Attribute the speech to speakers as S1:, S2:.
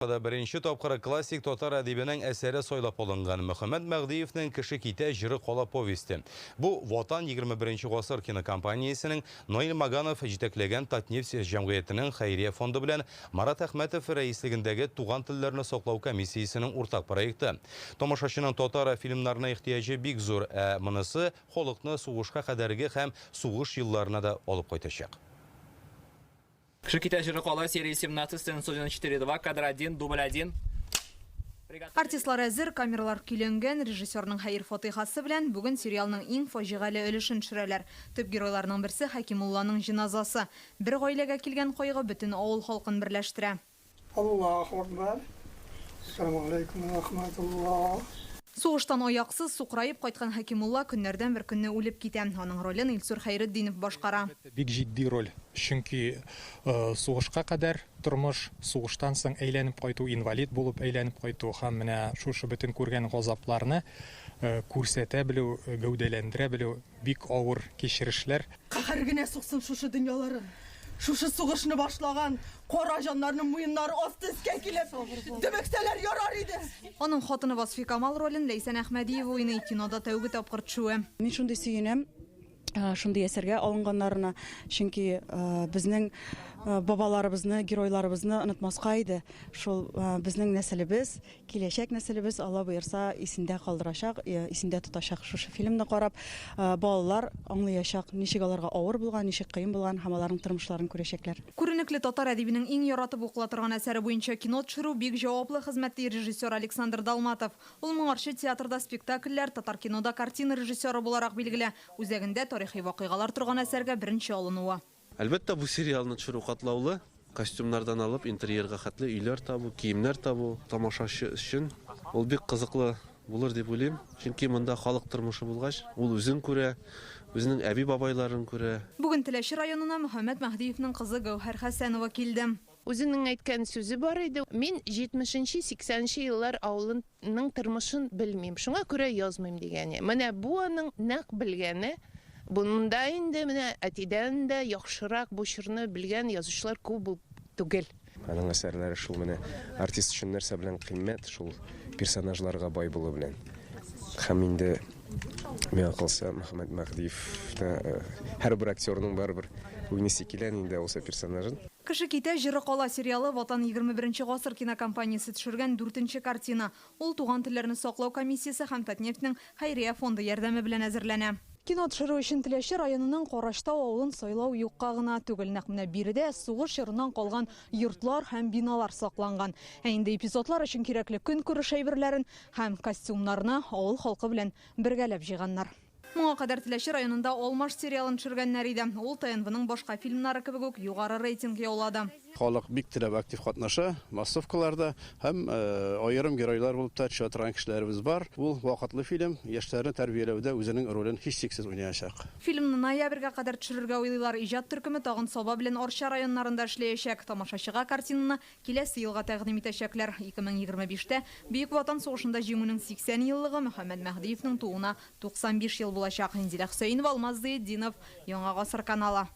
S1: Да беренче тапкыр классик татар әдибенең әсәре сайлап алынган, Мөхәммәт Мәһдиевнең Кеше китә, җыры кала повесте. Бу, Ватан 21 гасыр кинокомпаниясенең Наил Маганов җитәкләгән Татнефть җәмгыятенең хәйрия фонды белән Марат Әхмәтов рәислегендәге Туган телләрне саклау комиссиясенең уртак проекты. Тамашачының татар фильмнарына ихтыяҗы бик зур, ә монысы халыкны сугышка кадәрге һәм сугыш елларына да алып кайтачак.
S2: Кеше китә, җыры кала, серия 17, сцена 194,2, кадр 1, дубль 1.
S3: Артистлар әзер, камералар көйләнгән, режиссерның хәер-фатыйхасы белән бүген сериалның иң фаҗигале өлешен төшерәләр. Төп геройларның берсе, Хәкимулланың җеназасы. Бер гаиләгә килгән кайгы бөтен авыл халкын берләштерә.
S4: Аллаһу акбар. Әссәламү галәйкүм вә рахмәтуллаһ.
S3: Сугыштан аяксыз, сукыраеп кайткан Хәкимулла көннәрдән бер көнне үлеп китә. Аның ролен Илсур Хәйретдинов башкара.
S5: Бик җитди роль, чөнки сугышка кадәр тормыш, сугыштан соң әйләнеп кайту, инвалид булып әйләнеп кайту һәм менә шушы бөтен күргән газапларны күрсәтә белү, гәүдәләндерә белү Бик авыр кичерешләр.
S6: Каһәр генә суксын шушы дөньяларын. Шушы сугышны башлаган кара җаннарның муеннары асты өскә килеп, дөмексәләр ярар иде.
S3: Аның хатыны Васфикамал ролен Ләйсән Әхмәдиева уйный, кинода тәүге тапкыр төшүе.
S7: Мин шундый сөенәм, шундый әсәргә алынганнарына, чөнки безнең бабаларыбызны, геройларыбызны онытмаска иде. Шул безнең нәселебез, Киләчәк нәселебез, Алла боерса, исендә калдырачак, исендә тотачак шушы фильмны карап, балалар аңлыячак, ничек аларга авыр булган, ничек кыен булган һәм аларның тормышларын күрәчәкләр.
S3: Күренекле татар әдибенең иң яратып укыла торган әсәре буенча кино төшерү бик җаваплы хезмәт, ди режиссер Александр Далматов. Ул моңарчы театрда спектакльләр, Татаркинода картина режиссеры буларак билгеле. Үзәгендә тарихи вакыйгалар торган әсәргә беренче алынуы.
S8: Әлбәттә, бу сериалны төшерү катлаулы. Костюмнардан алып, интерьерга хәтле өйләр табу, киемнәр табу тамашачы өчен ул бик кызыклы булыр дип уйлыйм. Чөнки монда халык тормышы булгач, ул үзен күрә, үзенең әби-бабайларын күрә.
S3: Бүген Теләче районына Мөхәммәт Мәһдиевнең кызы Гәүһәр Хәсәнова килде.
S9: Үзенең әйткән сүзе бар иде, Мин җитмешенче, сиксәненче еллар авылын ның тормышын белмим, шуңа күрә язмыйм дигәне. Менә бу аның нәкъ белгәне. Монда инде менә әтидән дә яхшырак бу чорны белгән язучылар күп булып түгел.
S10: Аның әсәрләре шул менә артист өчен нәрсә белән кыйммәт, шул персонажларга бай булу белән. Һәм инде миңа калса, Мөхәммәт Мәһдиев та һәрбер актерның барыбер уйныйсы килә, нинди дә булса персонажын.
S3: Кеше китә, җыры кала сериалы Ватан 21 гасыр кинокомпаниясе төшергән дүртенче картина. Ул Туган телләрне саклау комиссиясе һәм Татнефтьнең хәйрия фонды ярдәме белән әзерләнә. Кино төшерү өчен Теләче районының Карачтау авылын сайлау юкка гына түгел. Нәкъ менә биредә сугыш чорыннан калган йортлар һәм биналар сакланган. Ә инде эпизодлар өчен кирәкле көнкүреш әйберләрен һәм костюмнарны авыл халкы белән бергәләп җыйганнар. Моңа кадәр Теләче районында Алмаш сериалын төшергәннәр иде. Ул ТНВның башка фильмнары кебек үк югары рейтинг яулады.
S11: Халык бик теләп актив катнаша массовкаларда һәм аерым геройлар булып та төшә торган кешеләребез бар. Ул вакытлы фильм, яшьләрне тәрбияләүдә үзенең ролен һичшиксез уйнаячак.
S3: Фильмны ноябрьгә кадәр төшерергә уйлыйлар. Иҗат төркеме тагын Саба белән Арча районнарында эшләячәк. Тамашачыга картинаны Киләсе елга тәкъдим итәчәкләр. 2025 тә Бөек Ватан сугышында Җиңүнең 80 еллыгы, Мөхәммәт Мәһдиевнең тууына 95 ел булачак. Инзилә Хөсәенова, Алмаз Зыятдинов, Яңа Гасыр каналы.